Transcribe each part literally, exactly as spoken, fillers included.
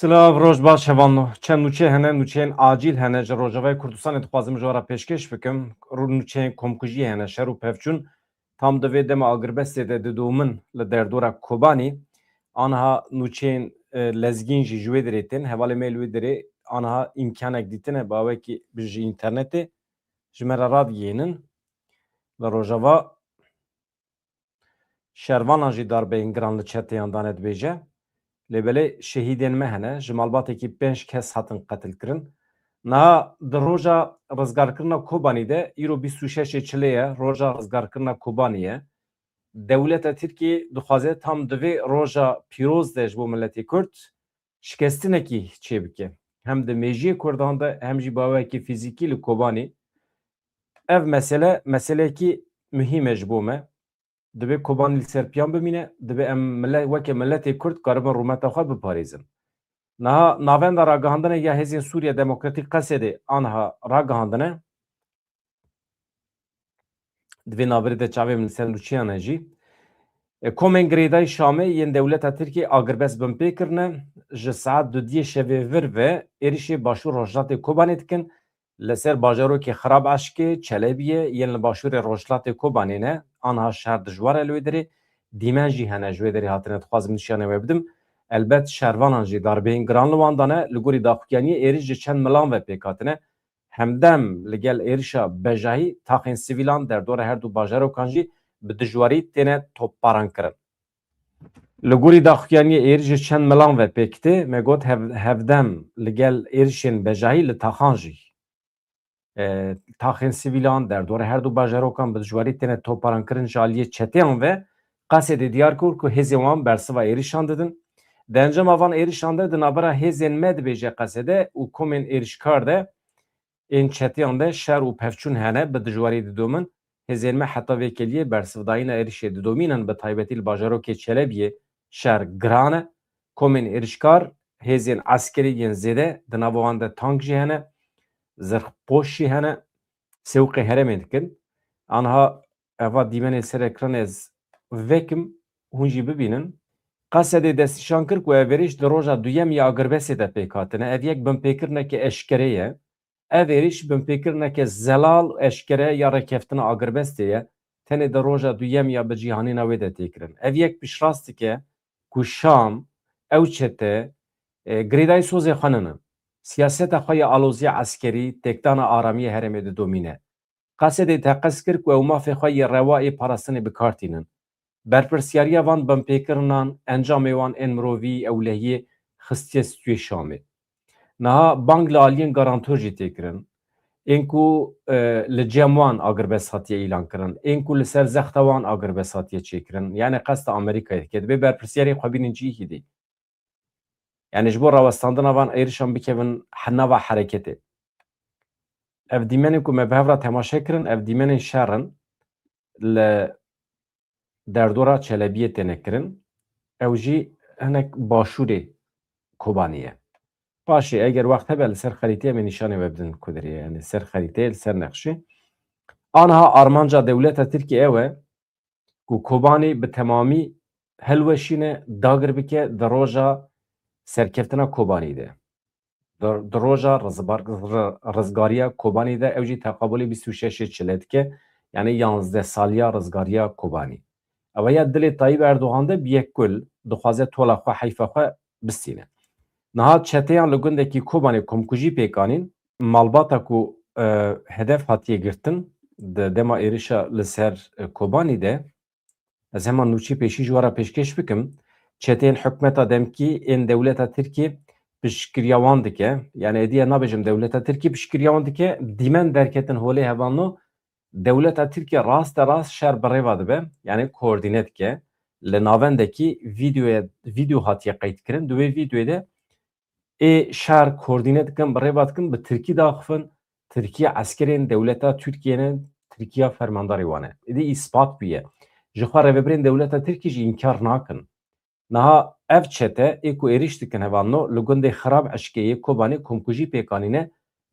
Silav, roj baş hevalno. Çend nûçe hene, nûçeyên acîl hene. Ji Rojavayê Kurdistanê dixwazim ji we re pêşkêş bikim. Rû nûçeyên komkujiyê hene, şer û pevçûn. Tam di vê dema agirbestê de didomin li derdora Kobanî. Aniha nûçeyên, e, lezgîn jî ji wê derê tên. Hevalê me li wê derê aniha îmkanek dîtine, bi awekî bi ji înternetê ji me re radigihînin. Li Rojava şervanan jî darbeyên giran li çeteyan dane dibêje. Lê belê şehîdên me hene, ji malbatekî pênc kes hatin qetilkirin. Niha di roja rizgarkirina Kobanî de, îro bîst û şeş ê Çilê ye, roja rizgarkirina Kobanî ye. Dewleta Tirkiyê dixwaze tam di vê roja pîroz de ji bo miletê Kurd şikestinekî çêbike. Hem di mêjiyê Kurdan de, hem jî bi awekî fîzîkî li Kobanî. Ev mesele, meseleyekî muhîm e ji bo me. Divê Kobanî li ser piyan bimîne, divê em mile-, weke miletê Kurd karibin rûmeta xwe biparêzin. Niha navenda ragihandinê ya Hêzên Sûriya Demokratîk, Qesedê, aniha ragihandine. Di vê navberê de çavê min li ser nûçeyan e jî. E, komên girêdayî Şamê yên dewleta Tirkiyê agirbest binpê kirine, ji saet dudiyê şevê vir ve êrişê başûr rojhilatê Kobanê dikin. Li ser bajarokê Xirab Eşkê, Çelebiyê yên li başûrê rojhilatê Kobanê ne, aniha şer dijwar e li wê derê. Dîmen jî hene ji wê derê hatine, dixwazim nîşanê we bidim. Elbet şervanan jî darbeyên giran li wan dane. Li gorî daxuyaniyê êriş ji çend milan ve pêk hatine. Hemdem li gel êrişa bejahî taxên sivîlan derdora her du bajarokan jî bi dijwarî têne topbarankirin. Li gorî daxuyaniyê êriş ji çend milan ve pêk tê, me got hev-, hevdem li gel êrişên bejahî li taxan jî, e, taxên sivîlan derdora her du bajarokan bi dijwarî têne topbarankirin ji aliyê çeteyan ve. Qesedê diyar kir ku hêzên wan bersiva êrişan didin. Di encama van êrişan de di navbera hêzên me dibêje Qesede û komên êrişkar de ên çeteyan de şer û pevçûn hene, bi dijwarî didomin. Hêzên me heta vê keliyê bersivdayîna êrişê didomînin, bi taybetî li bajarokê Çelebiyê şer giran e. Komên êrişkar hêzên eskerî yên zêde, di nava wan de tank jî hene, zirxpoş jî hene, sewqê herêmê dikin. Anha eva dîmenê ser ekranê ez vekim, hûn jî bibînin. Qesedê destnîşan kir ku ev êrîş di roja duyem ya agirbestê de pêk hatine. Ev yek binpêkirineke eşkere ye. Ev êrîş binpêkirineke zelal û eşkere ya rêkeftina agirbestê ye. Tenê di roja duyem ya bi cîhanîna wê de tê kirin. Ev yek piştrast dike ku Şam, ew çete, e, girêdayî sozê xwe nîne. Siyaseta xwe ya aloziya eskerî, têkdana aramiyê herêmê didomîne. Qesedê teqez kir ku ew mafê xwe yê rewa ê parastinê bi kar tînin. Berpirsyariya van binpêkirinan, encamê wan ên mirovî, ewlehiyê xistiye stûyê Şamê. Niha bang li aliyên garantor jî tê kirin. Ên ku, e, li cem wan agirbest hatiye îlan kirin. Ên ku li ser zexta wan agirbest hatiye çêkirin. Yani qesta Amerîkayê dike. Divê berpirsyarê xwe bînin cihî dî. Yani ji bo rawestandina van êrişan bikevin nava hereketê. Ev dîmenên ku me bi hev re temaşe kirin, ev dîmenên şer in, li derdora Çelebiyê têne kirin. Ew jî hinek başûrê Kobanî ye. Paşê eger wext hebe li ser xerîteyê em ê nîşanê we bidin ku derê ye. Yani ser xerîteyê, li ser nexşê. Anha armanca dewleta Tirkiyê ew e ku Kobanî bi temamî hilweşîne, dagir bike di roja serkeftina Kobanî de. Di, di roja rizbar-, ri-, rizgariya Kobanî de, ew jî teqabolê bîst û şeş ê Çilê dike, yani yanzdeh saliya rizgariya Kobanî. Ew ya dilê Tayyip Erdogan de bi yek kul dixwaze tola xwe, heyfa xwe bistîne. Niha çeteyan li gundekî Kobanê komkujî pêk anîn, malbata ku, e, hedef hatiye girtin di dema êrişa li ser, e, Kobanî de, ez hema nûçî pêşî ji we re pêşkêş bikim. Çeteyên hikûmeta demkî ên dewleta Tirkiyê piştgiriya wan dike. Yani êdî ez nabêjim dewleta Tirkiyê piştgiriya wan dike. Dîmen derketin holê hevalno, dewleta Tirkiyê raste rast şer bi rêva dibe. Yani koordîne dike. Li navendekî vîdeoye, vîdeo hatiye qeydkirin. Di wê vîdeoyê de ê şer koordîne dikin, bi rêva dikin, bi tirkî daxifin, tirkî eskerên dewleta Tirkiyê ne, Tirkiya fermandarê wan e. Êdî îspat bûye. Ji xwe rêvebirên dewleta Tirkî jî înkar nakin. Niha ev çete ê ku êrîş dikin hevalno, li gundê Xirab Eşkê yê Kobanê komkujî pêk anîne,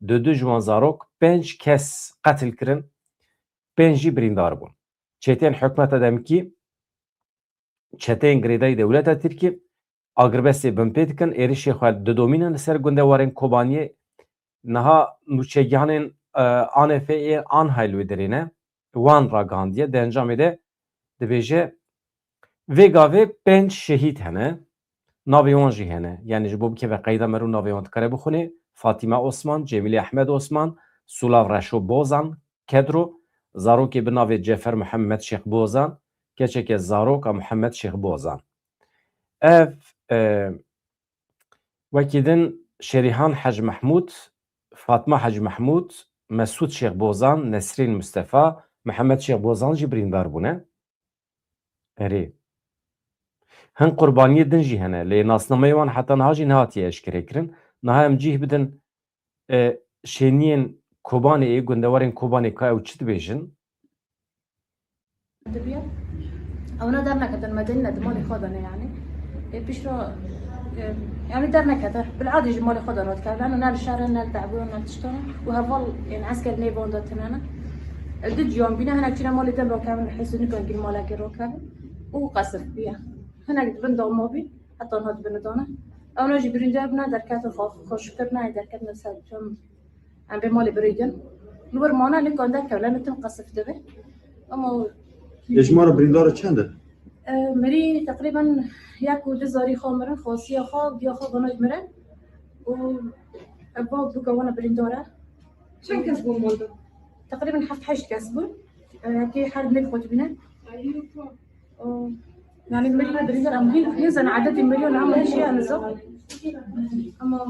di du ji wan zarok, pênc kes qetil kirin, pênc jî birîndar bûn. Çeteyên hikûmeta demkî, çeteyên girêdayî dewleta Tirkî agirbestê binpê dikin, êrişê xwe didomînin li ser gundewarên Kobaniyê. Niha nûçegihanên, e, A N F'ê ê Anhay li wê derê ne, wan ragihandiye. Di encamê de dibêje, vê gavê pênc şehîd hene, navê wan jî hene. Yanî ji bo bikeve qeyda me rû navê wan dikare bixwîne. Fatîme Osman, Cemîlê Ehmed Osman, Sulav Reşo Bozan, Kedro, zarokê bi navê Cefer Muhammed Şêx Bozan, keçeke zarok a Muhammed Şêx Bozan. Ev, e, Wekî din Şerîhan Hec Mehmûd, Fatma Hec Mehmûd, Mesûd Şêx Bozan, Nesrîn Mistefa, Mihemed Şêx Bozan jî birîndar bûne. Erê. Hin qurbaniyê din jî hene, lê nasnameyê wan heta niha jî nehatiye eşkerekirin. Niha em cih bidin, e, şêniyên Kobanê, ê gundewarên Kobanê ka ew çi dibêjin? Dibiya. Ewna derneketin Medîne di malê xwe de ne yani. Ê pişt re, e, yani dernekete. Bil'adî ji malê xwe de radikevin. Ne li şer e, ne li dehbû, ne li tiştan. Û heval, yani esker nêvan de tine ne. E, du ciwan bîne, hinek çine malê dem rakevin, hêsû nikan gir malekê rakevin. Û qesir biya. Hinek di bin dama bî, heta niha di bin dane. Ewna jî birîndar bûne, derketin xwe, xwe şikir ne, derketin ser çem. Em bê malê birî din. Li wir mane, lê kan derkeve, lê tim qesif dibe. Ama Ê ji me re birîndar çend e? E, mirî teqrîben yek û du zarî xwe mirin, xwasiya xwe, diya xwe bana mirin. Û ev bab bû ke wana birîndar e. Çend kes bûn malda? Teqrîben heft heşt kes bûn. E, yekê her nêk xwe dibîne. Û, yani mirî birîndar em hîn, hîn zan edetê mirî, ama hîn jî em zan. Ama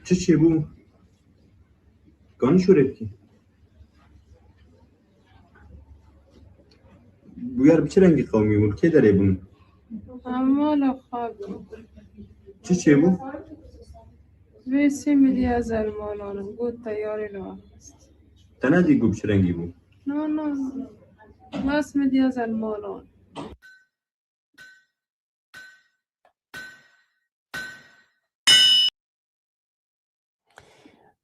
Çi çêbû? Kanî şûrê bikî? Bûyer bi çi rengî qewimî bûn? Kê derê bûn? Em mala xwe bûn. Çi çêbû? Vê sê midya zelmalan in, got teyarê li axist. Te nedî ku bi çi rengî bû? No, no, no. Bas midya zelmalan.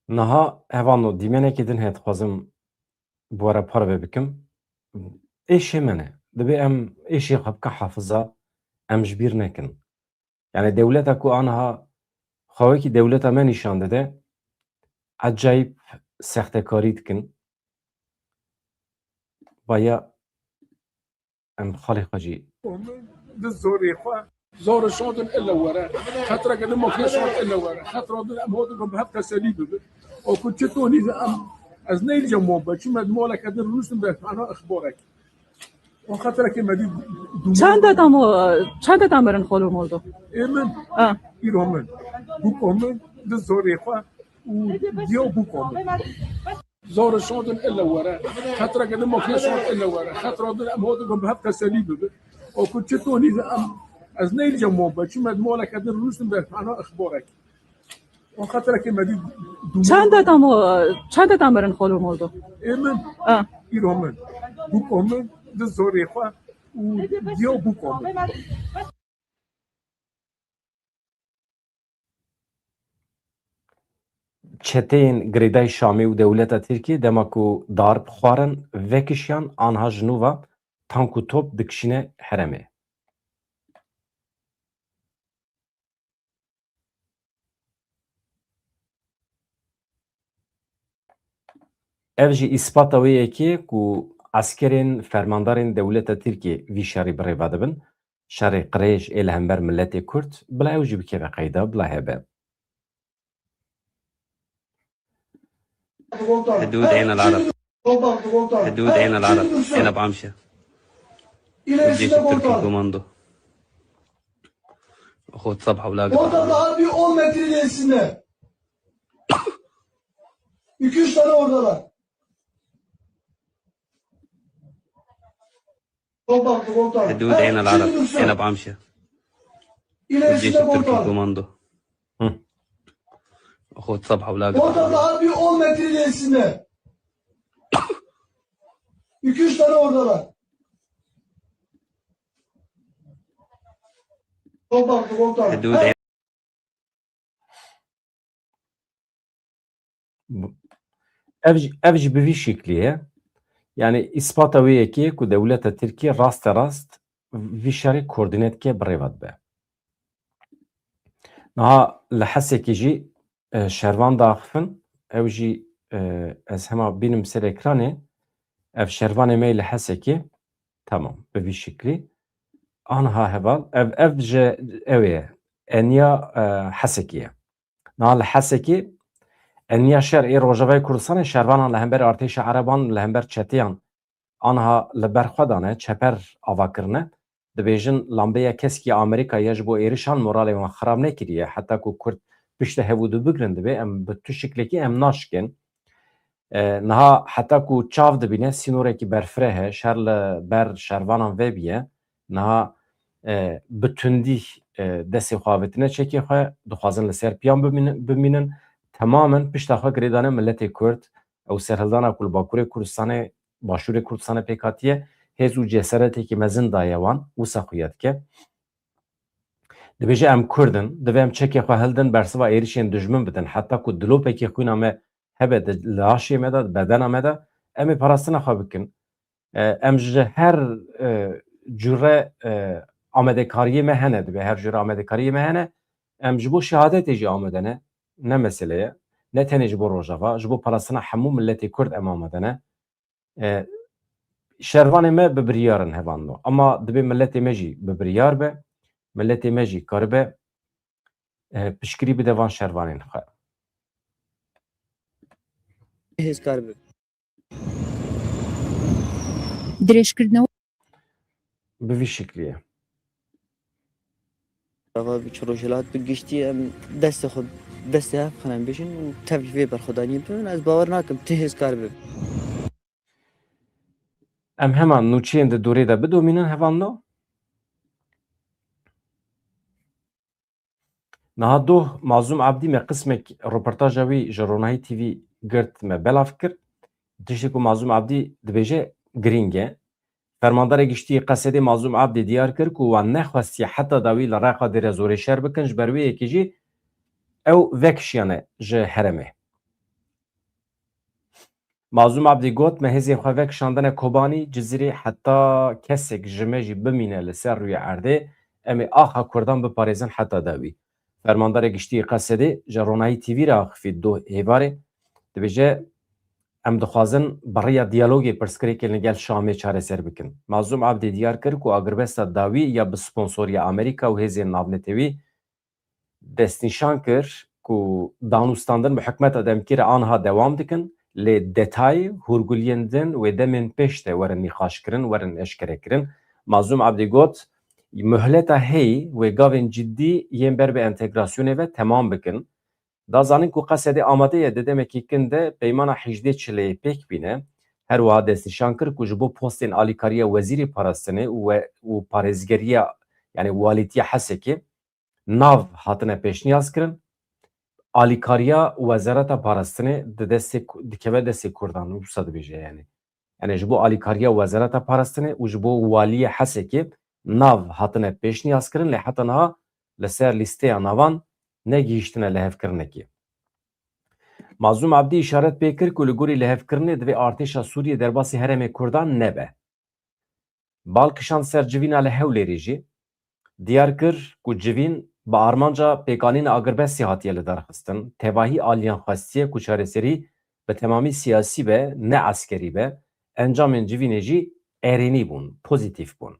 Niha hevano dîmenekê din heye dixwazim bi we re parve bikim. Êşê me ne. Dibê em êşê xwe bike hafiza, em ji bîr nekin. Yani dewleta ku aniha xwe wekî dewleta me nîşan dide, ecayîb sextekarî dikin. Baya em xalê xwe jî. Di zorê xwe. Zor şandin illa were. Xetreke din makine şand illa were. Xetra din em hatin ku bi hev teselî bibin. O ku çi tonî em, ez neylicem wan be. Çi me di maleke din rûstin be, ana ixbarek. O xetreke me dî dû. Çend adam o, çend adam mirin xolo moldo? Ê min, Ha. Îro min. Bûko min, di zorê xwe û diya bûko min. Zor şandin illa were. Xetreke din makine şand illa were. Xetra din em hatin ku bi hev teselî bibin. O ku çi tonî em, ez neylicem wan be. Çi me di maleke din rûstin be, ana ixbarek. O xetreke me dî dû. Çend adam o, çend adam mirin xolo moldo? Ê min, Ha. Îro min. Bûko min, di zorê xwe û diya bûko min. Çeteyên girêdayî Şamê û dewleta Tirkiyê dema ku darb xwarin vekişiyan, anha ji nû ve tank û top dikişîne herêmê. Ev jî îspata wê yekê ye ku eskerên fermandarên dewleta Tirkiyê vî şerî bi rê ve dibin. Şerê qirêj ê li hember miletê Kurd, bila ew jî bikeve qeyda, bila hebe. حدود عين العرب. حدود عين العرب. أنا بعمشة. الجيش التركي كوماندو. أخوة صبحة ولاقط. Orada daha bir on metre ilerisinde. İki üç tane oradalar. Komutan, komutan. حدود عين العرب. أنا بعمشة. الجيش التركي كوماندو. Hı. أخوة صبحة ولاقط. Orada daha bir on metre ilerisinde. İki üç tane oradalar. Hidûdê. Ev jî, ev jî bi vî şeklî ye. Yanî îspata wê yekê ye ku dewleta Tirkiyê raste rast vî şerê koordîne dike, bi rê ve dibe. Niha li Hesekê jî, e, şervan diaxifin. Ew jî, e, ez hema bînim ser ekranê. Ev şervanê me yê li Hesekê. Tamam, bi vî şeklî. Anha heval. Ev, ev ji ew ê ye. Eniya, e, Hesekê ye. Niha li Hesekê eniya şer ê Rojavayê Kurdistanê şervanan li hember artêşa Ereban, li hember çeteyan anha li ber xwe dane, çeper ava kirine. Dibêjin lambeya keskî ya Amerîkayê ji bo êrişan moralê wan xirab nekiriye. Heta ku Kurd piştê hev û du bigirin, divê em bi tu şiklekî em naşkin. E, niha heta ku çav dibîne sînorekî berfireh e, şer li ber şervanan vebiye. Niha, e, bi tundî, e, destê xwe avêtine çekê xwe, dixwazin li ser piyan bimînin, bimînin. Temamen pişta xwe girêdane miletê Kurd. Ew serhildana ku li Bakurê Kurdistanê, Başûrê Kurdistanê pêk hatiye, hêz û cesaretekî mezin daye wan, wisa xuya dike. Dibêje, em Kurd in, divê em çekê xwe hildin, bersiva êrişên dijmin bidin, heta ku dilopekî xwîna me hebe di laşê me de, di bedena me de, em ê parastina xwe bikin. E, em ji her, e, cure, e, amadekariyê me hene, divê her cure amadekariyê me hene. Em ji bo şehadetê jî amade ne, ne mesele ye. Ne tenê ji bo Rojava, ji bo parastina hemû miletê Kurd em amade ne. E, şervanê me bi biryar in hevalno. Ama divê miletê me jî bi biryar be. Miletê me jî karibe, e, piştgirî bide van şervanên xwe. Hêzkar be. Dirêjkirine. Bi vî şeklî ye. Ava bi çi rojhilat bi giştî em destê xwe, destê hev bixin em bêjin û tevlî vê berxwedaniyê bibin, ez bawer nakim ti hêzkar bibin. Em hema nûçeyên di dorê de bidomînin hevalno. Niha doh Mazlûm Abdî me qismek roportaja wî ji Ronahî T V girt me belav kir. Tiştê ku Mazlûm Abdî dibêje girîng e. Fermandarê Giştî yê Qesedê Mazlûm Abdî diyar kir ku wan nexwestiye heta dawî li Reqa Dêrezorê şer bikin, ji ber wê yekê jî ew vekişiyane ji herêmê. Mazlûm Abdî got, me hêzên xwe vekişandine Kobanî, Cizîrê, heta kesek ji me jî bimîne li ser rûyê erdê, em ê axa Kurdan biparêzin heta dawî. Fermandarê Giştî yê Qesedê ji Ronahî T V re axifî doh êvarê, dibêje, em dixwazin bi rêya diyalogê pirsgirêkên li gel Şamê çareser bikin. Mazlûm Abdî diyar kir ku agirbesta dawî ya bi sponsoriya Amerîka û hêzên navnetewî destnîşan kir ku danûstandin bi hikûmeta demkî re anha dewam dikin, lê detayê, hûrguliyên din wê demên pêş de werin nîqaşkirin, werin eşkerekirin. Mazlûm Abdî got, muhleta heyî wê gavên cidî yên ber bi entegrasyonê ve temam bikin. Da zanîn ku Qesedê amade ye di demekî kin de peymana hejdê çileyê pêk bîne. Her wiha destnîşan kir ku ji bo postên alîkariya wezîrê parastinê û we-, û parêzgeriya, yanî walîtiya Hesekê, nav hatine pêşniyaz kirin. Alîkariya Wezareta Parastinê di destê ku-, dikeve destê Kurdan, wisa dibêje yanî. Yanî ji bo alîkariya Wezareta Parastinê û ji bo waliyê Hesekê nav hatine pêşniyaz kirin, lê heta niha li ser lîsteya navan negihîştine lihevkirinekê. Mazlûm Abdî îşaret pê kir ku li gorî lihevkirinê divê artêşa Sûriyê derbasî herêmê Kurdan nebe. Bal kişand ser civîna li Hewlêrê jî. Diyar kir ku civîn bi armanca pêkanîna agirbestê hatiye lidarxistin. Tevahî aliyan xwestiye ku çareserî bi temamî siyasî be, ne eskerî be. Encamên civînê jî erênî bûn, pozîtîf bûn.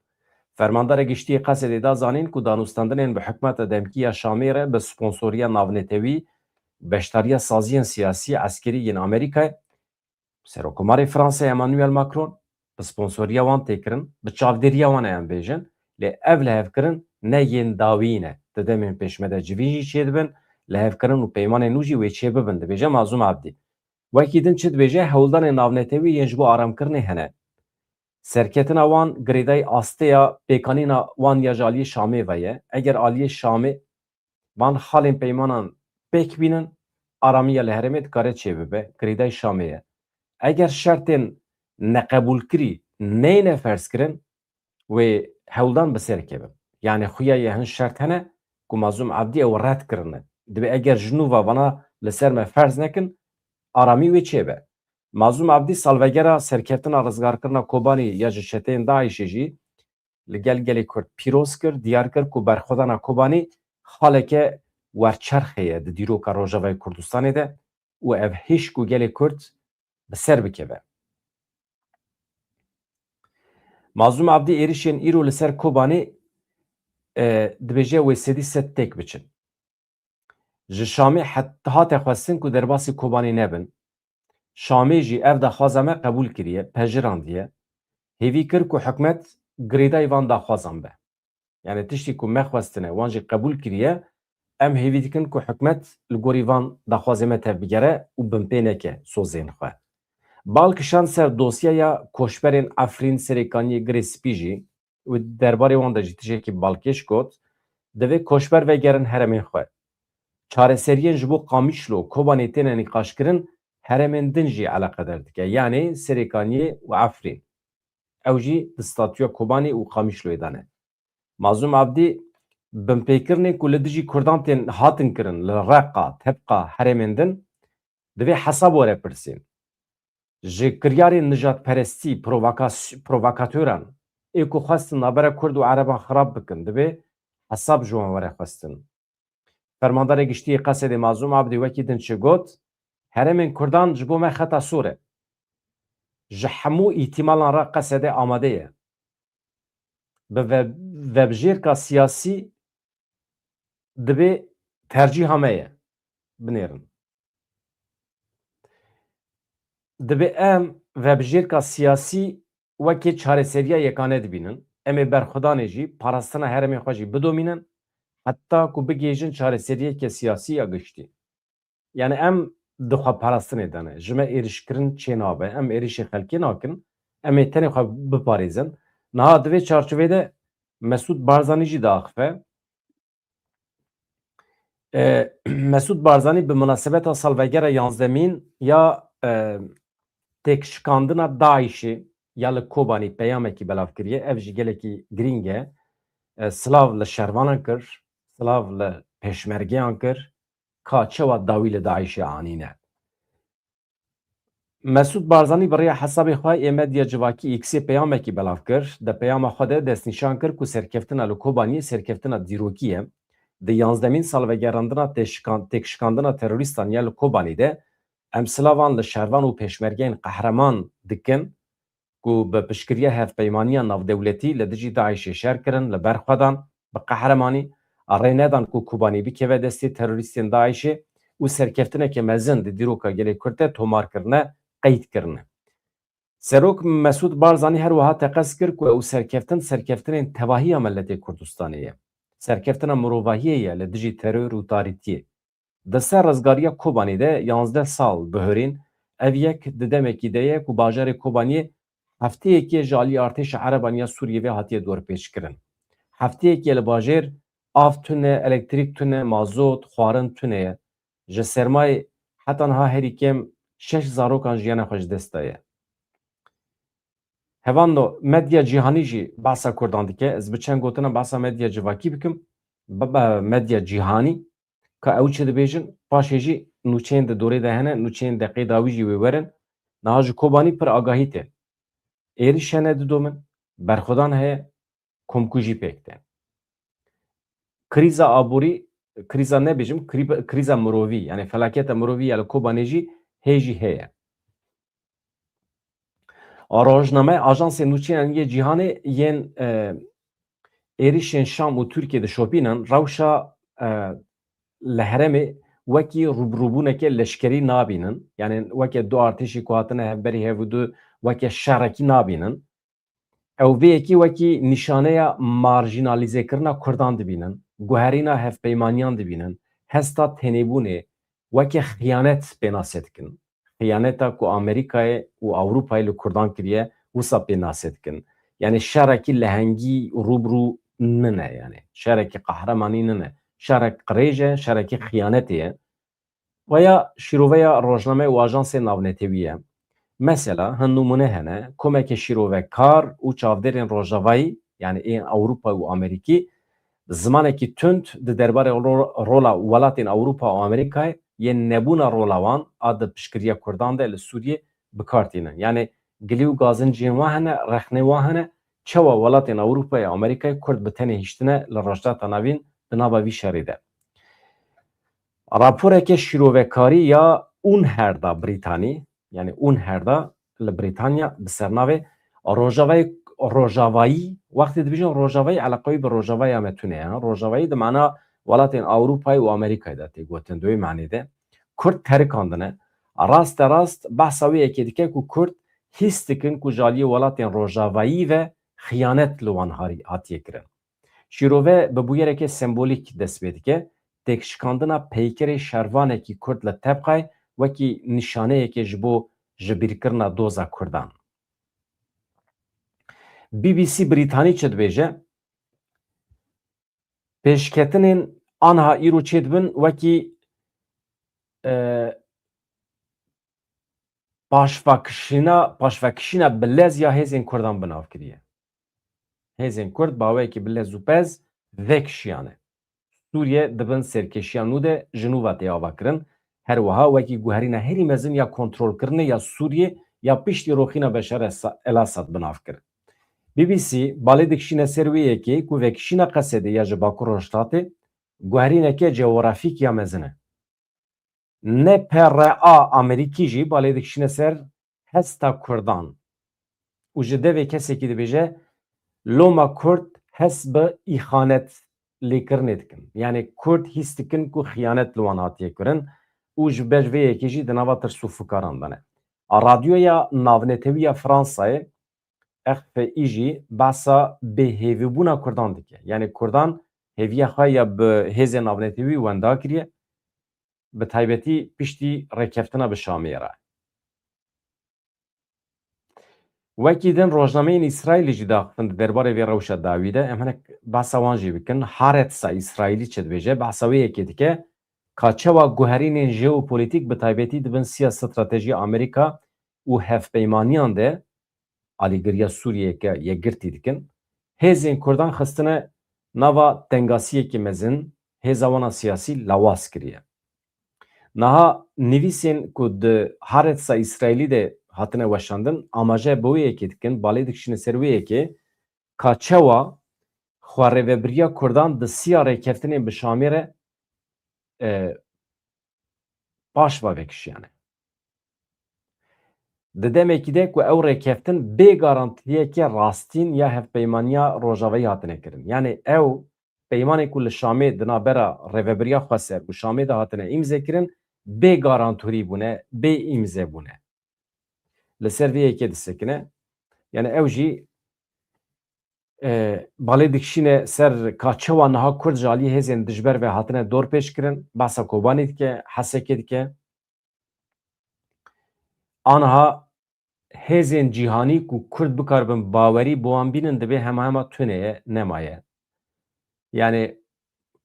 Fermandara Giştî yê Qesedê da zanîn ku danûstandinên bi hikûmeta demkî ya Şamê re bi sponsoriya navnetewî, beşdariya saziyên siyasî, eskerî yên Amerîkayê, Serokkomarê Fransayê Emmanuel Macron bi sponsoriya wan tê kirin, bi çavdêriya wan e em bêjin, lê ev lihevkirin ne yên dawî ne. Di demên pêş me de civîn jî çêdibin, lihevkirin û peymanên nû jî wê çêbibin, dibêje Mazlûm Abdî. Wekî din çi dibêje, hewldanên navnetewî yên ji bo aramkirinê hene. Serketina wan girêdayî asteya pêkanîna wan ya ji aliyê Şamê ve ye. Eger aliyê Şamê van xalên peymanan pêk bînin, aramiya li herêmê dikare çêbibe, girêdayî Şamê ye. Eger şertên neqebûlkirî neyne ferzkirin, wê hewldan bi ser keve. Yani xuya ye hin şert hene ku Mazlûm Ebdî ew red kirine. Dibê eger ji nû ve vana li ser me ferz nekin, aramî wê çêbe. Mazlûm Ebdî salvegera serkeftina rizgarkirina Kobanî ya ji çeteyên DAIŞê jî li gel gelê Kurd pîroz kir, diyar kir ku berxwedana Kobanî xaleke werçerxê ye di dîroka Rojavayê Kurdistanê de û ev hişk û gelê Kurd bi ser bikeve. Mazlûm Abdî êrişên îro li ser Kobanê, e, dibêje wê sedî sed têk biçin. Ji Şamê het-, hate xwestin ku derbasî Kobanê nebin. Şamê jî ev daxwaza me qebûl kiriye, pejirandiye. Hêvî kir ku hikûmet girêdayî van daxwazan be. Yani tiştî ku me xwestine, wan jî qebûl kiriye, em hêvî dikin ku hikûmet li gorî van daxwazê me tevbigere û binpê neke sozên xwe. Bal kişand ser dosyeya koçberên Efrîn, Serêkaniyê, Girê Spî jî û derbarê wan de jî tiştekî balkêş got, divê koçber vegerin herêmên xwe. Çareseriyên ji bo Qamişlo, Kobanê têne nîqaşkirin, herêmên din jî eleqedar dike. Yanê Serêkaniyê û Efrîn. Ew jî di statûya Kobanê û Qamişloyê de ne. Mazlûm Abdî binpêkirinên ku li dijî Kurdan tên hatin kirin li Reqa, Tebqa, herêmên din, divê hesab were pirsîn. Ji kiryarên nijadperestî, provokas-, provokatoran ê ku xwestin navbera Kurd û Ereban xirab bikin, divê hesab ji wan were xwestin. Fermandarê Giştî yê Qesedê Mazlûm Abdî wekî din çi got, herêmên Kurdan ji bo me xeta sor e. Ji hemû îhtîmalan re Qesede amade ye. Bi ve-, vebijêrka siyasî dibê tercîha me ye. Binêrin. Dibê em vebijêrka siyasî wekî çareseriya yekane dibînin. Em ê berxwedanê jî parastina herêmê xwe jî bidomînin, heta ku bigihêjin çareseriyeke siyasî ya giştî. Yani em di xweparastinê de ne. Ji me êrişkirin çê nabe. Em êrişê xelkê nakin. Em ê tenê xwe biparêzin. Niha di vê çarçovê de Mesûd Barzanî jî diaxife. E, Mesûd Barzanî bi munasebeta salvegera yanzdemîn ya, e, têkşikandina DAIŞê ya li Kobanî peyamekî belav kiriye. Ev jî gelekî girîng e. E, silav li şervanan kir, silav li pêşmergeyan kir, ka çawa dawî li DAIŞê anîne. Mesûd Barzanî bi rêya hesabê xwe yê medya civakî X-ê peyamekî belav kir. Di peyama xwe de destnîşan kir ku serkeftina li Kobaniyê serkeftina dîrokî ye. Di yanzdemîn salvegerandina têşikan-, têkşikandina terorîstan ya li Kobanî de em silavan li şervan û pêşmergeyên qehreman dikin ku bi piştgiriya hevpeymaniya navdewletî li dijî DAIŞê şer kirin, li ber xwe dan, bi qehremanî rê nedan ku Kobanî bikeve destê terorîstên DAIŞê û serkeftineke mezin di dîroka gelê Kurd de tomar kirine, qeyd kirine. Serok Mesûd Barzanî her wiha teqez kir ku ew serkeftin serkeftinên tevahiya miletê Kurdistanê ye. Serkeftina mirovahiyê ye li dijî teror û tarîtiyê. Di ser rizgariya Kobanê de yanzdeh sal bihurîn, ev yek di demekî de ye ku bajarê Kobaniyê hefteyekê ji alî artêşa Ereban ya Sûriyê ve hatiye dorpêçkirin. Hefteyekê li bajêr av tune, elektrîk tune, mazot, xwarin tune ye. Ji sermayê heta niha herî kêm şeş zarokan jiyana xwe ji dest daye. Hevando medya cîhanî jî behsa Kurdan dike. Ez bi çend gotina behsa medya civakî bikim. Be-, be-, medya cîhanî ka ew çi dibêjin, paşê jî nûçeyên di dorê de hene, nûçeyên deqê dawî jî wê werin. Niha ji Kobanî pir agahî tê. Êrîş hene didomin, berxwedan heye, komkujî pêk tê. Krîza aborî, krîza nebêjim, krî-, krîza mirovî, yani felaketa mirovî ya li Kobanê jî hê jî heye. Rojname, ajansê nûçeyan yê cîhanê yên, e, êrişên Şam û Tirkiye dişopînin, rewşa, e, li herêmê wekî rûbirûbûneke leşkerî nabînin. Yani weke du artêşî ku hatine hevberî hev û du weke şerekî nabînin. Ew vê yekî wekî nîşaneya marjînalîzekirina Kurdan dibînin, guherîna hevpeymaniyan dibînin, hesta tenêbûnê weke xiyanet pênase dikin. Xiyaneta ku Amerîkayê û Ewropayê li Kurdan kiriye, wisa pênase dikin. Yani şerekî lehengî rûbirû nine yani. Şerekî qehremanî nine. Şerek qirêj e, şerekî xiyanetê ye. Vaya şîroveya rojname û ajansên navnetewî ye. Mesela, hin nimûne hene, komeke şîrovekar û çavdêrên Rojavayî, yani ên Ewropa û Amerîkî, Zimanekî tund di derbarê ro-, rola welatên Ewropa û Amerîkayê yên nebûna rola wan a di piştgiriya Kurdan de li Sûriyê bi kar tînin. Yanî gilî û gazincên wan hene, rexnê wan hene, çawa welatên Ewropayê û Amerîkayê Kurd bi tenê hiştine li Rojhilata Navîn di nava vî şerê de. Raporeke şîrovekarî ya UNHRDA Brîtanî, yanî UNHRDA li Brîtanya bi sernavê Rojavayê, Rojavayî, wextê dibêjin Rojavayî, eleqeyî bi Rojavaya me tune ye. Rojavayî di mana welatên Ewropayê û Amerîkayê de tê gotin, di wê manê de. Kurd terikandine. Raste rast behsa wê yekê dike ku Kurd hîs dikin ku ji aliyê welatên Rojavayî ve xiyanet li wan harî-, hatiye kirin. Şîrove bi bûyereke sembolîk dest pê dike, têkşikandina peykerê şervanekî Kurd li Tebqay wekî nîşaneyeke ji bo jibîrkirina doza Kurdan. B B C Brîtanî çi dibêje? Pêşketinên anha îro çêdibin wekî, e, paşvekişîna, paşvekişîna bi lez ya hêzên Kurdan bi nav kiriye. Hêzên Kurd bi awayekî bi lez û pez vekişiyane. Sûriye di bin serkêşiya nû de ji nû ve tê avakirin. Her wiha wekî guherîna herî mezin ya kontrolkirinê ya Sûriyê ya piştî roxîna Beşar Esa-, El Asad bi nav kir. B B C balê dikişîne ser wê yekê ku vekişîna Qesedê ya ji Bakur Rojhilatê guherîneke cewrafîk ya mezin e. N P R A Amerîkî jî balê dikişîne ser hesta Kurdan û ji devê kesekî dibêje, loma Kurd hest bi îxanet lêkirinê dikin. Yanî Kurd hîs dikin ku xiyanet li wan hatiye kirin û ji ber vê yekê jî di nava tirs û fikaran de ne. A radyoya navnetewî ya Fransayê, R F I jî behsa bêhêvîbûna Kurdan dike. Yanî Kurdan hêviya xwe ya bi hêzên navnetewî wenda kiriye, bi taybetî piştî rêkeftina bi Şamê re. Wekî din rojnameyên Îsraîlî jî daxistin di derbarê vê rewşa dawî de. Em hinek behsa wan jî bikin. Haaretz a Îsraîlî çi dibêje? Behsa wê yekê dike ka çawa guherînên jeopolîtîk bi taybetî di bin siya stratejiya Amerîka û hevpeymaniyan de alîgiriya Sûriyeyeke yekgirtî dikin. Hêzên Kurdan xistine nava tengasiyekî mezin, hêza wana siyasî lawaz kiriye. Niha nivîsên ku di Haaretz a Îsraîlî de hatine weşandin, amaje bi wê yekê dikin, balê dikişîne ser wê yekê, ka çawa xwerêvebiriya Kurdan di siya rêkeftinên bi Şamê re, e, paş ve vekişiyane. Di demekî de ku ew rêkeftin bê garantiyeke rastîn ya hevpeymaniya Rojavayî hatine kirin. Yanî ew peymanê ku li Şamê di navbera Rêvebiriya Xweser û Şamê de hatine îmze kirin, bê garantorî bûne, bê îmze bûne. Li ser vê yekê disekine. Yanî ew jî, e, balê dikişîne ser ka çawa niha Kurd ji alî hêzên dijber ve hatine dorpêç kirin, behsa Kobanê dike, Hesekê dike. Aniha hêzên cîhanî ku Kurd bikaribin bawerî bi wan bînin, dibê hema hema tune ye, nemaye. Yanî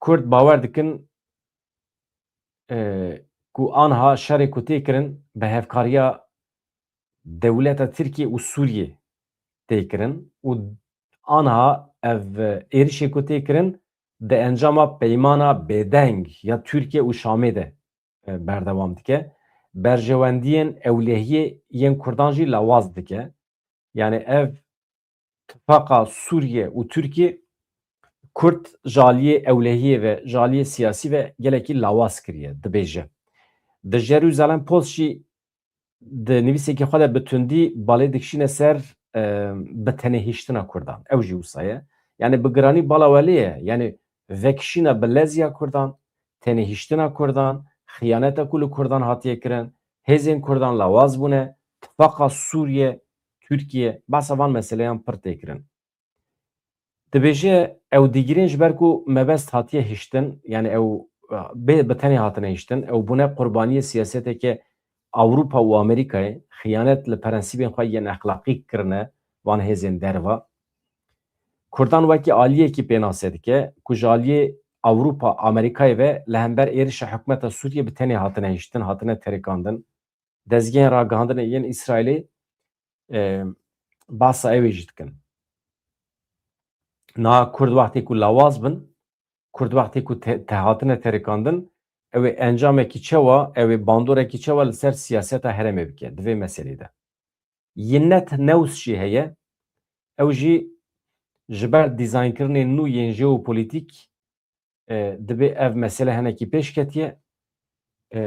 Kurd bawer dikin, e, ku aniha şerê ku tê kirin bi hevkariya dewleta Tirkiye û Sûriye tê kirin û aniha ev êrişê ku tê kirin di encama peymana bêdeng ya Tirkiye û Şamê de, e, berdewam dike. Berjewendiyên ewlehiyê yên Kurdan jî lawaz dike. Yanî ev tifaqa Sûriye û Tirkiye Kurd ji aliyê ewlehiyê ve, ji aliyê siyasî ve gelekî lawaz kiriye, dibêje. Di Jerusalem Post jî di nivîsekê xwe de bi tundî balê dikişîne ser, e, bi tenê hiştina Kurdan. Ew jî wisa ye. Yanî bi giranî bala welê ye. Yanî vekişîna bi lez ya Kurdan, tenê hiştina Kurdan, xiyaneta ku li Kurdan hatiye kirin, hêzên Kurdan lawaz bûne, tifaqa Sûriye, Tirkiye, behsa van meseleyan pir tê kirin. Dibêje, ew digirên ji ber ku mebest hatiye hiştin, yanî ew, e, bê bi tenê hatine hiştin, ew bûne qurbaniyê siyaseteke Ewropa û Amerîkayê, xiyanet li prensîbên xwe yên exlaqî kirine van hêzên derva. Kurdan wekî aliyekî pênase dike ku ji aliyê Ewropa, Amerîkayê ve li hember êrişa hikûmeta Sûriyê bi tenê hatine hiştin, hatine terikandin. Dezgehên ragihandinê yên Îsraîlê, e, basa ew ê jî dikin. Niha Kurd wextê ku lawaz bin, Kurd wextê ku te, te hatine terikandin, ew ê encamekî çawa, ew ê bandorekî çawa li ser siyaseta herêmê bike di vê meselê de. Yinnet News jî heye. Ew jî ji ber dîzaynkirinên nû yên jeopolîtîk, e, dibê ev mesele hinekî pêş ketiye. E,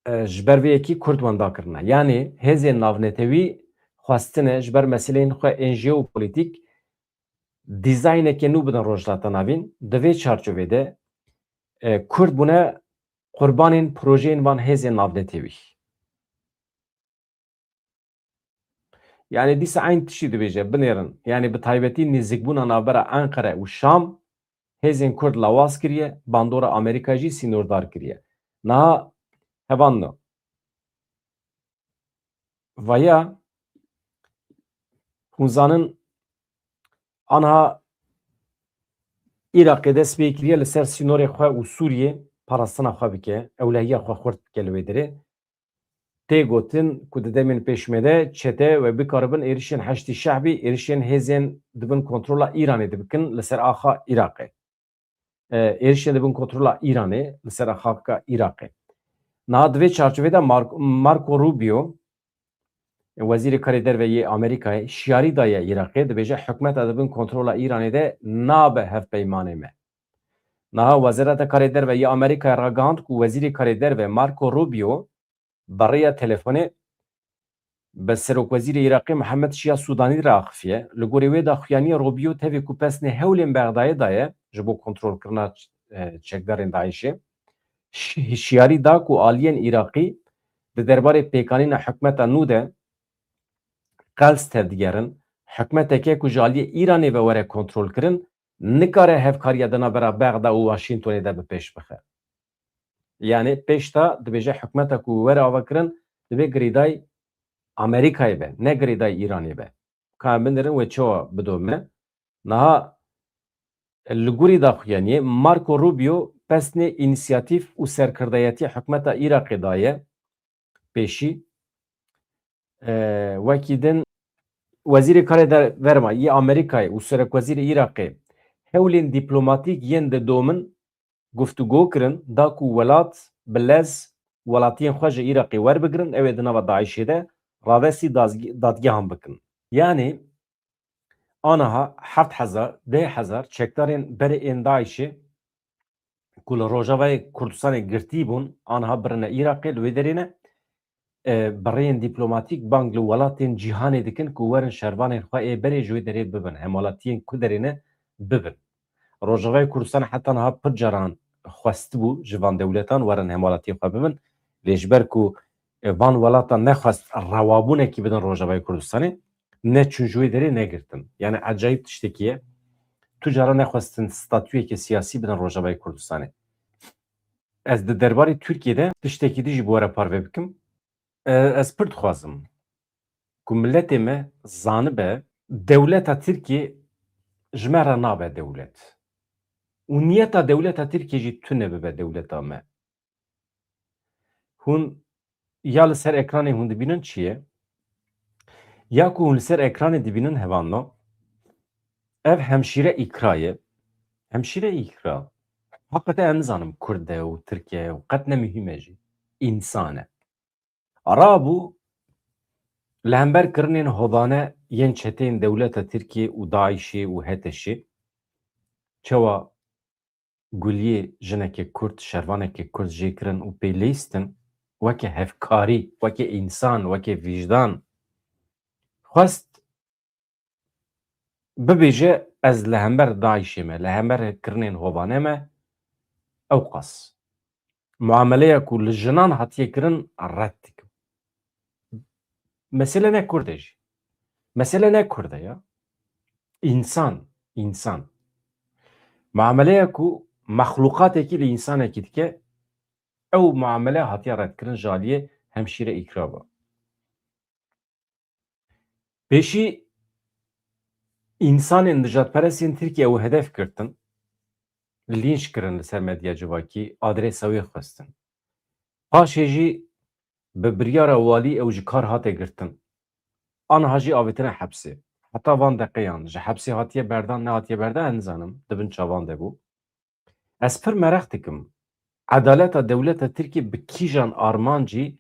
e, ji ber vê yekî Kurd wenda kirine. Yanî hêzên navnetewî xwestine ji ber meseleyên xwe ên jeopolîtîk dîzayneke nû bidin Rojhilata Navîn. Di vê çarçovê de, e, Kurd bûne qurbanên projeyên van hêzên navnetewî. Yanî dîsa eyn tiştî dibêje, binêrin. Yanî bi taybetî nêzîkbûna navbera Enqere û Şam hêzên Kurd lawaz kiriye, bandora Amerîka jî sînordar kiriye. Niha hevan no. Vaya, hûn zanin, anha Iraqê dest pê kiriye li ser sînorê xwe û Sûriyê parastina xwe bike, ewlehiya xwe xurt bike li wê derê. Tê gotin ku di demên pêşmê de çete wê bikaribin êrişên Heşdî Şehbî, êrişên hêzên di bin kontrola Îranê dibikin li ser axa Iraqê. E, êrişên di bin kontrola Îranê li ser xaka Iraqê. Niha di vê çarçovê de Mar-, Marco Rubio, wezîrê karê derve yê Amerîkayê, şiyarî daye Iraqê, dibêje hikûmeta di bin kontrola Îranê de nabe hevpeymanê me. Niha Wezareta Karê Derve yê Amerîkayê ragihand ku wezîrê karê derve Marco Rubio bi rêya telefonê bi serokwezîrê Iraqê Mihemed Şiya Sûdanî re axifiye. Li gorî wê daxuyaniyê Rubio tevî ku pesnê hewlên Bexdayê daye ji bo kontrolkirina, e, çekdarên DAIŞ'ê, şi-, şiyarî da ku aliyên Iraqî di derbarê pêkanîna hikûmeta nû de qels tevdigerin, hikûmeteke ku ji aliyê Îranê ve were kontrolkirin, nikare hevkariya di navbera Bexda û Washingtonê de bi pêş bixe. Yanî pêşta dibêje hikûmeta ku were avakirin, divê girêdayî Amerîkayê be, ne girêdayî Îranê be. Ka em binêrin wê çawa bidome. Niha li gorî daxuyaniyê Marco Rubio pesnê înîsiyatîf û serkirdeyetiya hikûmeta Iraqê daye pêşî. E, wekî din, Wezîrê Karê Derve yê Amerîkayê û Serokwezîrê Iraqê hewlên dîplomatîk yên didomin guftûgo kirin, da ku welat bi lez welatiyên xwe ji Iraqê werbigirin, ew ê di nava DAIŞ'ê de ravestî dazgi-, dadgehan bikin. Yanî aniha heft hezar, deh hezar çekdarên berê ên DAIŞ'ê ku li Rojavayê Kurdistanê girtî bûn, aniha birine Iraqê, li wê derê ne, e, bi rêyên dîplomatîk bang li welatên cîhanê dikin ku werin şervanên xwe ê berê ji wê derê bibin, hemwelatiyên ku derê ne bibin. Rojavayê Kurdistanê heta niha pir caran xwestibû ji van dewletan werin hemwelatiyê xwe bibin, lê ji ber ku, e, van welatan nexwest rewabûnekî bidin Rojavayê Kurdistanê, neçûn ji wê derê negirtin. Yanî ecayîb tiştekî ye. Tu cara nexwestin statuyeke siyasî bidin Rojavayê Kurdistanê. Ez di derbarê Tirkiyê de tiştekî din jî bi we re parve bikim. E, ez pir dixwazim ku miletê me zanibe, dewleta Tirkiyê ji me re nabe dewlet. Û niyeta dewleta Tirkiyê jî tune bibe dewleta me. Hûn ya li ser ekranê hûn dibînin çi ye? Ya ku hûn li ser ekranê dibînin hevalno, ev hemşîre îkra ye. Hemşîre îkra. Heqîqetê em nizanim Kurd e û Tirk e û qet ne muhîm e jî. Însan e. Rabû li hember kirinên hovane yên çeteyên dewleta Tirkiyê û DAIŞ'ê û HTŞ'ê çawa guliyê jinekê Kurd, şervanekê Kurd jê kirin û pê lîstin, weke hevkarî, weke însan, weke vîjdan xwest bibêje, ez li hember DAIŞ'ê me, li hember kirinên hovane me, ewqas. Muameleya ku li jinan hatiye kirin red dikim. Mesele ne Kurd e jî. Mesele ne Kurd e ya. Însan, însan. Muameleya ku mexlûqatekî li însanekî dike, ew muamele hatiye redkirin ji aliyê hemşîre îkra ve. Pêşî însanên nijadperestên Tirkiye ew hedef girtin, lînç kirin li ser medya civakî, adresa wê xwestin. Paşê jî bi biryara walî ew ji kar hate girtin. Aniha jî avêtine hepsê. Heta van deqeyan ji hepsê hatiye berdan, nehatiye berdan, ez nizanim, di bin çavan de bû. Ez pir meraq dikim, edaleta dewleta Tirkiyê bi kîjan armancî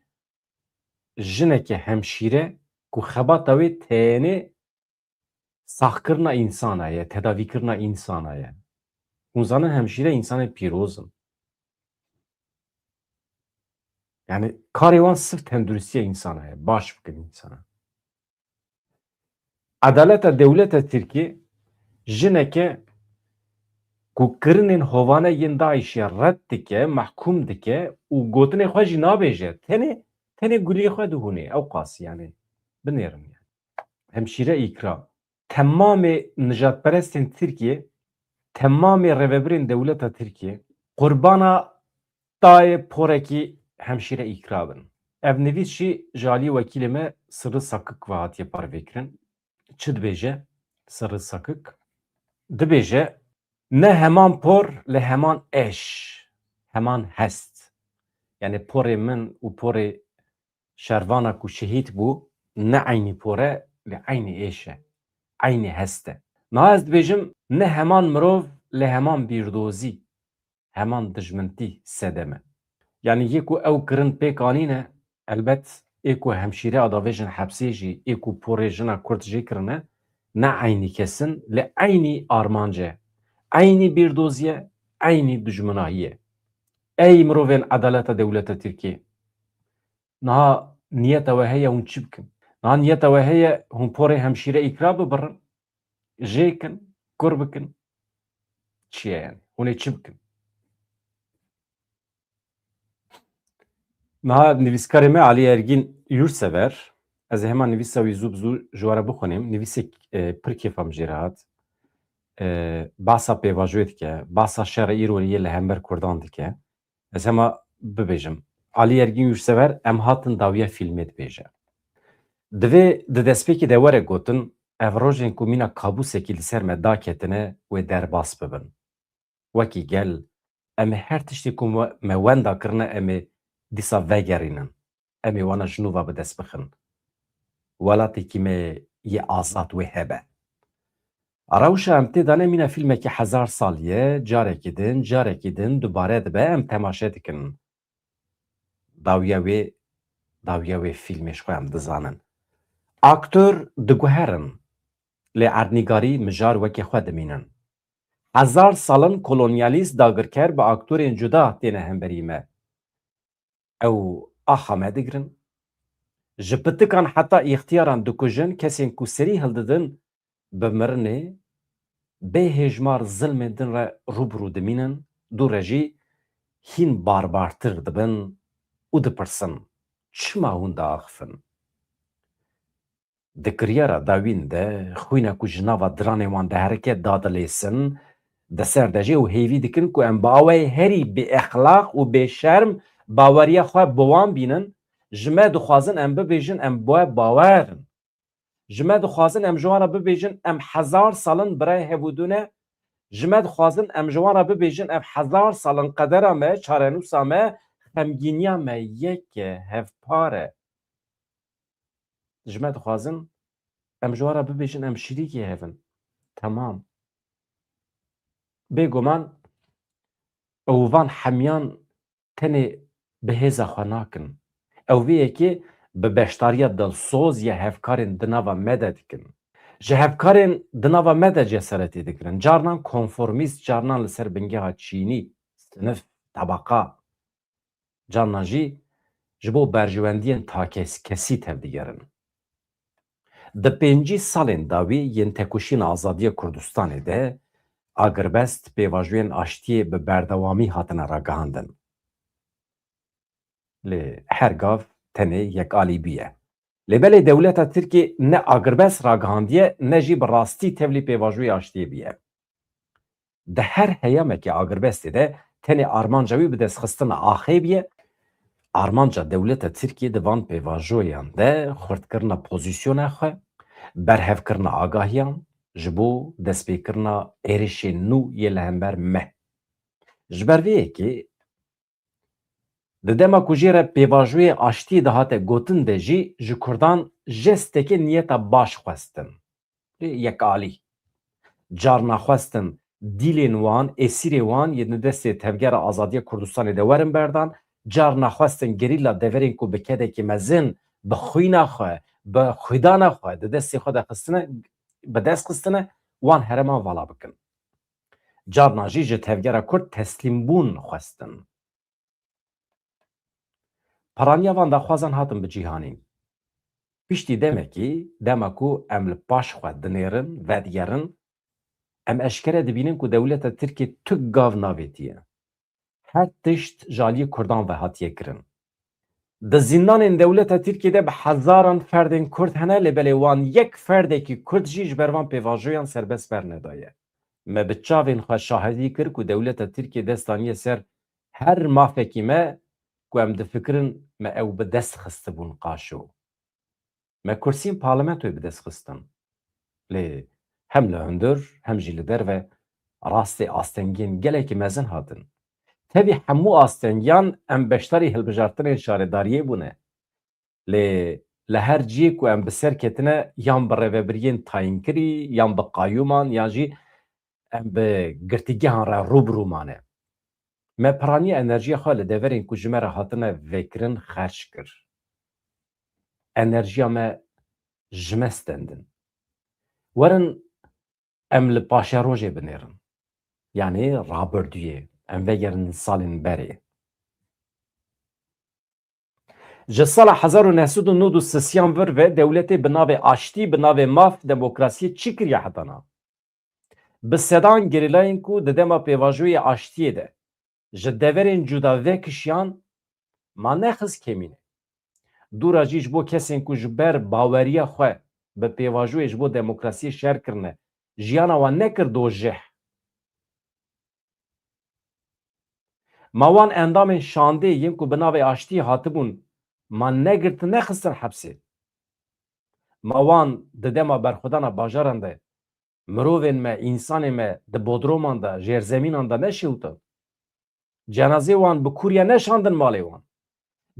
jineke hemşîre ku xebata wê tenê saxkirina însana ye, tedavîkirina însana ye. Hûn zanin hemşîre însanên pîroz in. Yani karê wan sirf tenduristiya însana ye, baş bikin însana. Edaleta dewleta Tirkiyê jineke ku kirinên hovane yên DAIŞê red dike, mehkûm dike û gotinê xwe jî nabêje, tenê, tenê guliyê xwe dihûnê, ew qas yani binêrin yani. Hemşîre îkra. Temamê nijadperestên Tirkiyê, temamê rêvebirên dewleta Tirkiyê qurbana tayê porekî hemşîre îkra bin. Ev nivîs jî ji alî wekîlê me Sirri Sakik ve hatiye parvekirin. Çi dibêje Sirri Sakik? Dibêje, ne heman por, lê heman eş, heman hest. Yani porê min û porê şervana ku şehîd bû, ne eynî por e, lê eynî êş e, eynî hest e. Niha ez dibêjim, ne heman mirov, lê heman bîrdozî, heman dijmintî sedem e. Yani yê ku ew kirin pêk anîne, elbet ê ku hemşîre adavêjin hepsê jî, ê ku porê jina Kurd jê kirine, ne eynî kes in, lê eynî armanc e, eynî bîrdozî ye, eynî dijminahî ye. Ey mirovên edaleta dewleta Tirkiyê, niha niyeta we heye hûn çi bikin? Niha niyeta we heye hûn porê hemşîre îkra bibirin? Jê kin, kur bikin? Çi ye yani? Hûn ê çi bikin? Niha nivîskarê me Alî Ergîn Yurtsever, ez ê hema nivîsa wî zû bi zû ji we re bixwînim. Nivîsek, e, pir kêfa min jê re hat. E, bahsa pêvajoyê dike, bahsa şerê îro yê li hember Kurdan dike. Ez hema bibêjim. Alî Ergîn Yurtsever, em hatin dawiya fîlmê dibêje. Divê di destpêkê de were gotin, ev rojên ku mîna kabûsekî li ser me daketine, wê derbas bibin. Wekî gel, em ê her tiştê ku me, me wenda kirine, em ê dîsa vegerînin. Em ê wana ji nû ve bi dest bixin. Welatekî me yê azad wê hebe. Rewşa em tê de ne mîna fîlmekî hezar salî ye, carekî din, carekî din dubare dibe, em temaşe dikin. Dawiya wê, dawiya wê fîlmê ji xwe em dizanin. Aktor diguherin, lê erdnîgarî mijar wekî xwe dimînin. Hezar sal in kolonyalîst dagirker bi aktorên cuda têne hemberî me. Ew axa me digirin. Ji pitikan heta îxtiyaran dikujin, kesên ku serî hildidin bi mirinê, bê hêjmar zilmên din re rû bi rû dimînin, dû re jî hîn barbartir dibin û dipirsin, çima hûn diaxifin? Di kiryara dawîn de xwîna ku ji nava diranê wan diherike dadilêsin, di ser de jî ew hêvî dikin ku em bi awayê herî bêexlaq û bêşerm baweriya xwe bi wan bînin, ji me dixwazin em bibêjin em bi we bawer in. Ji me dixwazin em ji wan re bibêjin em hezar sal in birayê hevûdû ne, ji me dixwazin em ji wan re bibêjin ev hezar sal in qedera me, çarenûsa me, xemgîniya me yek e, hevpar e. Ji me dixwazin em ji wan re bibêjin em şirîkê hev in. Temam. Bêguman ew van hemiyan tenê bi hêza xwe nakin. Ew vê yekê bi beşdariya dilsoz ya hevkarên di nava me de dikin. Ji hevkarên di nava me de cesaretê digirin. Carnan konformîst, carnan li ser bingeha çînî, sinif, tebaqa. Carnan jî ji bo berjewendiyên takeskesî tevdigerin. Di pêncî salên dawî yên tekoşîna azadiya Kurdistanê de agirbest pêvajoyên aştiyê bi berdewamî hatine ragihandin. Lê her gav tenê yekalî bûye. Lê belê dewleta Tirkiyê ne agirbest ragihandiye, ne jî bi rastî tevlî pêvajoyê aştiyê bûye. Di her heyamekê agirbestê de tenê armanca wî bidestxistina axê bûye. Armanca dewleta Tirkiyê di van pêvajoyan de xurtkirina pozîsyona xwe, berhevkirina agahiyan ji bo destpêkirina êrişên nû yê li hember me. Ji ber vê yekê, di dema ku jê re pêvajoyê aştiyê dihate gotin de jî ji Kurdan jesteke niyeta baş xwestin. Lê yekalî. Carna xwestin dîlên wan, êsîrê wan yên di destê Tevgera Azadiya Kurdistanê de werin berdan, carna xwestin gerîla deverên ku bi kedekî mezin, bi xwîna xwe, bi xwîdana xwe di destê xwe de xistine, bi dest xistine, wan hereman vala bikin. Carna jî ji Tevgera Kurd teslîmbûn xwestin. Piraniya van daxwazan hatin bicîhanîn. Piştî demekî, dema ku em li paş xwe dinêrin, vedigerin, em eşkere dibînin ku dewleta Tirkiyê tu gav navêtiye. Her tişt ji aliyê Kurdan ve hatiye kirin. Di zîndanên dewleta Tirkiyê de bi hezaran ferdên Kurd hene, lê belê wan yek ferdekî Kurd jî ji ber van pêvajoyan serbest bernedaye. Me bi çavên xwe şahidî kir ku dewleta Tirkiyê dest daniye ser her mafekî me ku em difikirin me ew bi dest xistibûn qaşo. Me kursiyên parlamentoyê bi dest xistin. Lê hem li hundir hem jî li derve rastê astengiyên gelekî mezin hatin. Tevî hemû astengiyan em beşdarî hilbijartinên şaredariyê bûne. Lê li her cihê ku em bi ser ketine yan bi rêvebiriyên tayînkirî, yan bi qayûman, yan jî em bi girtîgehan re rû bi rû mane. Me piraniya enerjiya xwe li deverên ku ji me re hatine vekirin xerc kir. Enerjiya me ji me stendin. Werin em li paşerojê binêrin. Yanî rabirdûyê. Em vegerin salên berê. Ji sala hezar û neh sed û nod û sisiyan vir ve dewletê bi navê aştî, bi navê maf, demokrasiyê çi kiriye heta niha? Bi sedan gerîlayên ku di dema pêvajoyê aştiyê de ji deverên cuda vekişiyan, ma nexist kêmînê. Dûra jî ji bo kesên ku ji ber baweriya xwe bi pêvajoyê ji bo demokrasiyê şer kirine, jiyana wan nekir dojeh. Ma wan endamên şandê yên ku bi navê aştiyê hatibûn, ma negirtin, nexistin hepsê? Ma wan di dema berxwedana bajaran de mirovên me, însanên me di bodroman de, jêrzemînan de neşewtin? Cenazê wan bi kûriya neşandin malê wan.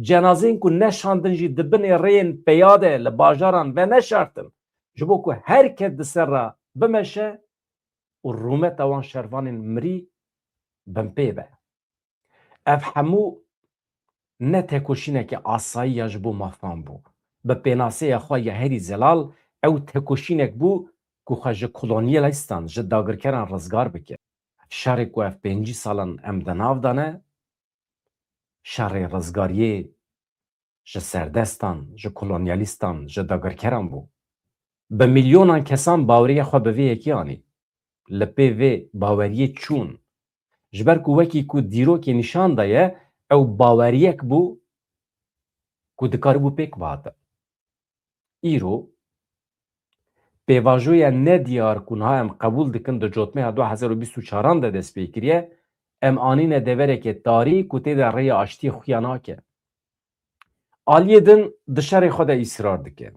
Cenazeyên ku neşandin jî di binê rêyên peya de li bajaran veneşartin, ji bo ku her kes di ser re bimeşe û rûmeta wan şervanên mirî binpê be. Ev hemû ne tekoşîneke asayî ya ji bo mafan bû. Bi pênaseya xwe ya herî zelal, ew tekoşînek bû ku xwe ji kolonyalîstan, ji dagirkeran rizgar bike. Şerê ku ev pêncî salan em di nav de ne, şerê rizgariyê ji serdestan, ji kolonyalîstan, ji dagirkeran bû. Bi milyonan kesan baweriya xwe bi vê yekê anî. Li pê vê baweriyê çûn. Ji ber ku wekî ku dîrokê nîşan daye, ew baweriyek bû ku dikaribû pêk bihate. Îro pêvajoya nediyar ku niha em qebûl dikin di cotmeha du hezar û bîst û çaran de dest pê kiriye, em anîne deverekê tarî ku tê de rêya aştiyê xuya nake. Aliyê din di şerê xwe de îsrar dike.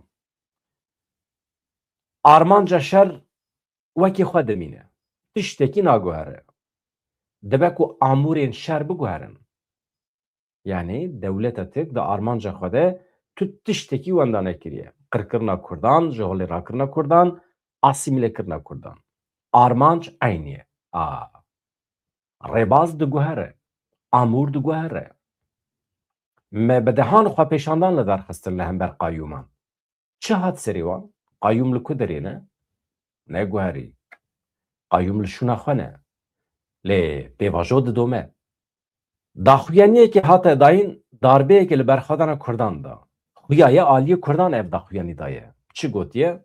Armanca şer wekî xwe dimîne. Tiştekî naguhere. Dibe ku amûrên şer biguherin. Yanî dewleta Tirk di armanca xwe de tu tiştekî wenda nekiriye. Qirkirina Kurdan, ji holê rakirina Kurdan, asîmîlekirina Kurdan. Armanc eynî ye. A. Rêbaz diguhere. Amûr diguhere. Me bi dehan xwepêşandan li dar xistin li hember qayûman. Çi hat serê wan? Qayûm li ku derê ne? Neguherî. Qayûm li şûna xwe ne. Lê pêvajo didome. Daxuyaniyekê hate dayîn, darbeyekê li berxwedana Kurdan da. Xuya ye aliyê Kurdan ev daxuyanî daye. Çi gotiye?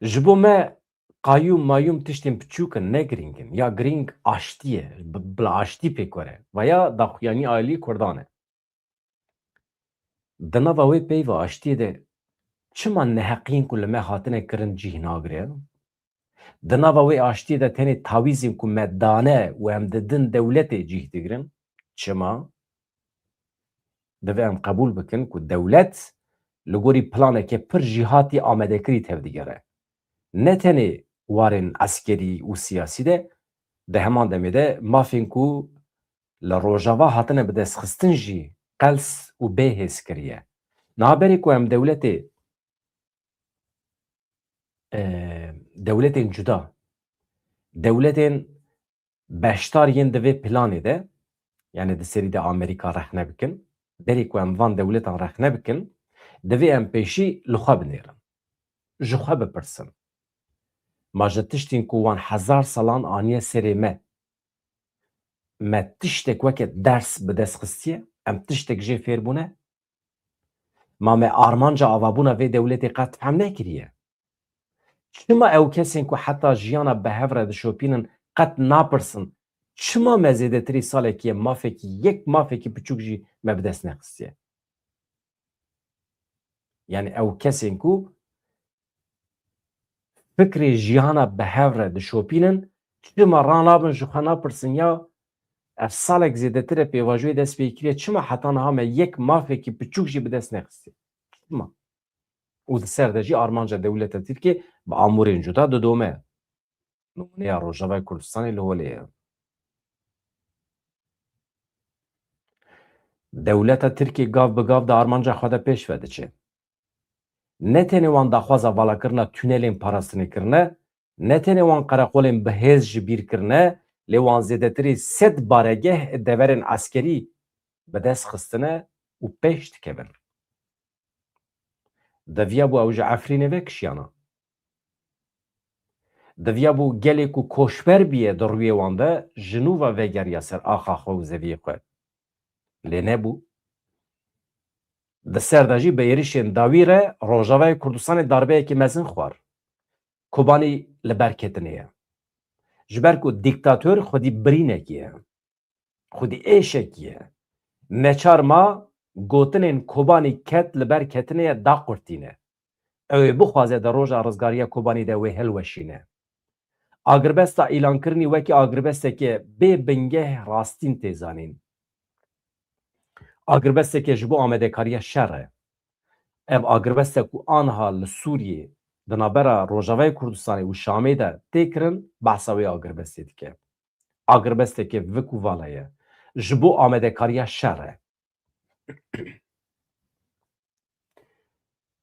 Ji bo me qayûm mayûm tiştên piçûk in, ne girîng in. Ya girîng aştî ye. Bi, bila aştî pêk were. Veya daxuyanî aliyê Kurdan e. Di nava wê peyva aştiyê de çima neheqiyên ku li me hatine kirin cih nagire? Di nava wê aştiyê de tenê tawîzên ku me dane û em didin dewletê cih digirin? Çima? Divê em qebûl bikin ku dewlet li gorî planeke pir jîhatî amadekirî tevdigere. Ne tenê warên eskerî û siyasî de, di heman demê de mafên ku li Rojava hatine bidestxistin jî qels û bêhêz kiriye. Niha berê ku em dewletê e, dewletên cuda, dewletên beşdar yên di vê planê de, yani di serî de Amerîka rexne bikin, berî ku em van dewletan rexne bikin, divê em pêşî li xwe binêrin. Ji xwe bipirsin. Ma ji tiştên ku wan hezar salan aniye serê me, me tiştek weke ders bi dest xistiye? Em tiştek jê fêr bûne? Ma me armanca avabûna vê dewletê qet fehm nekiriye? Çima ew kesên ku heta jiyana bi hev re dişopînin qet napirsin, çima me zêdetirî salekî ye mafekî, yek mafekî piçûk jî me bi dest nexistiye? Yani ew kesên ku fikrê jiyana bi hev re dişopînin, çima ranabin ji xwe napirsin ya ev salek zêdetir e pêvajoyê dest pê kiriye, çima heta niha me yek mafekî piçûk jî bi dest nexistiye? Çima? Û di ser de jî armanca dewleta Tirkiyê bi amûrên cuda didome. Nimûneya Rojavayê Kurdistanê li holê ye. Dewleta Tirkiyê gav bi gav di armanca xwe de pêş ve diçe. Ne tenê wan daxwaza valakirina tunelên parastinê kirine, ne tenê wan qereqolên bi hêz ji bîr kirine, lê wan zêdetirî sed baregeh û deverên eskerî bi dest xistine û pêş dikevin. Deviya bû ew ji Efrînê vekişiyana. Deviya bû gelê ku koçber bûye di rûyê wan de ji nû ve vegeriya ser axa xwe û zeviyê xwe. Lê nebû. Di ser de jî bi êrişên dawî re Rojavayê Kurdistanê darbeyekî mezin xwar. Kobanî li ber ketinê ye. Ji ber ku dîktator xwedî birînekî ye. Xwedî êşekî ye. Neçar ma gotinên Kobanî ket li ber ketinê ye daqurtîne. Ew ê bixwaze di roja rizgariya Kobanî de wê hilweşîne. Agirbesta îlankirinî wekî agirbesteke bê bingeh rastîn tê zanîn. Agirbesteke ji bo amadekariya şer e. Ev agirbeste ku aniha li Sûriyê di navbera Rojavayê Kurdistanê û Şamê de tê kirin, behsa wê agirbestê dike. Agirbesteke vik û vala ye. Ji bo amadekariya şer e.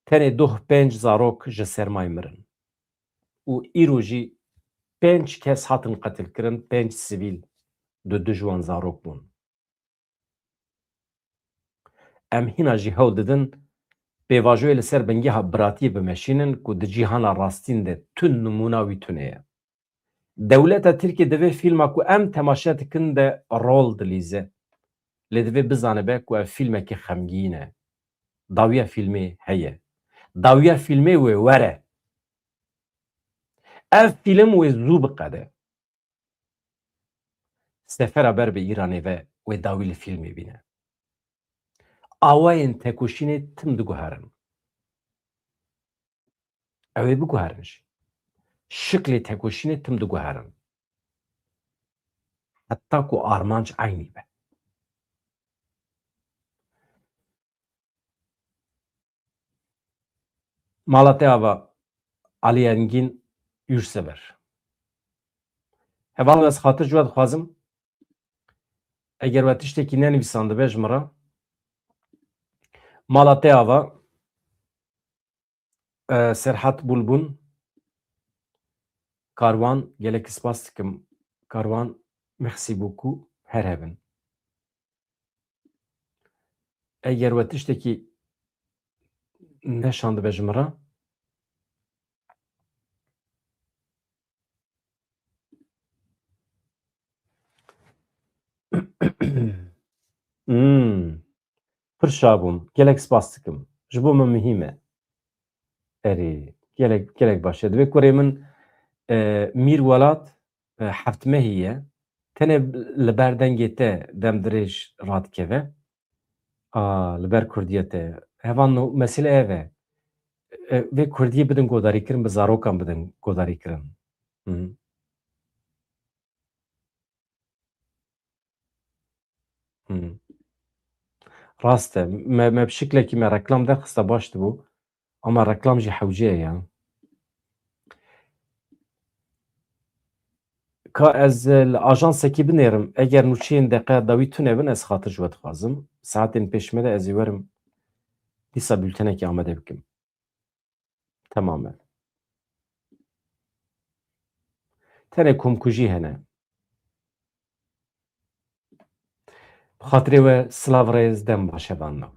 Tenê doh pênc zarok ji sermayê mirin. Û îro jî pênc kes hatin qetilkirin, pênc sivîl, du du ji wan zarok bûn. Em hîna jî hewl didin pêvajoyê li ser bingeha biratiyê bimeşînin ku di cîhana rastîn de tun nimûna wî tune ye. Dewleta Tirkiyê di vê fîlma ku em temaşe dikin de rol dilîze. Lê divê bizanibe ku ev fîlmekî xemgîn e. Dawiya fîlmê heye. Dawiya fîlmê wê were. Ev fîlm wê zû biqede. Sefera ber bi Îranê ve wê dawî li fîlmê bîne. Awayên tekoşînê tim diguherin. Ew ê biguherin jî. Şiklê tekoşînê tim diguherin. Heta ku armanc eynî be. Mala te ava Alî Engîn Yursever. Hevalno, ez xatir ji we dixwazim. Eger we tiştekî nenivîsandibe ji min re, mala te ava, e, Serhat Bulbun, Karwan, gelek spas dikim. Karwan, merci beaucoup, her hebin. Eger we tiştekî neşandibe ji min re, Hmm. Pir şa bûm. Gelek spas dikim. Ji bo min muhîm e. Erê, gelek, gelek baş e. Divê kurê min, e, Mîr Welat, e, heft mehî ye. Tenê li ber dengê te dem dirêj radikeve. A, li ber kurdiyê te. Hevalno, mesele ev e. E, vê kurdiyê bidin godarîkirin, bi zarokan bidin godarîkirin. Hı. Hı. Rast e. Me, me bi şiklekî me reklam derxista baş dibû. Ama reklam jî hewce ye ya. Ka ez, e, li ajansekî binêrim, eger nûçeyên deqeya dawî tune bin, ez xatir ji we dixwazim. Saetên pêş me de ez ê werim dîsa bültenekî amade bikim. Temam e. Tenê komkujî hene. Bi xatirê we silav rêz dem baş hevanno.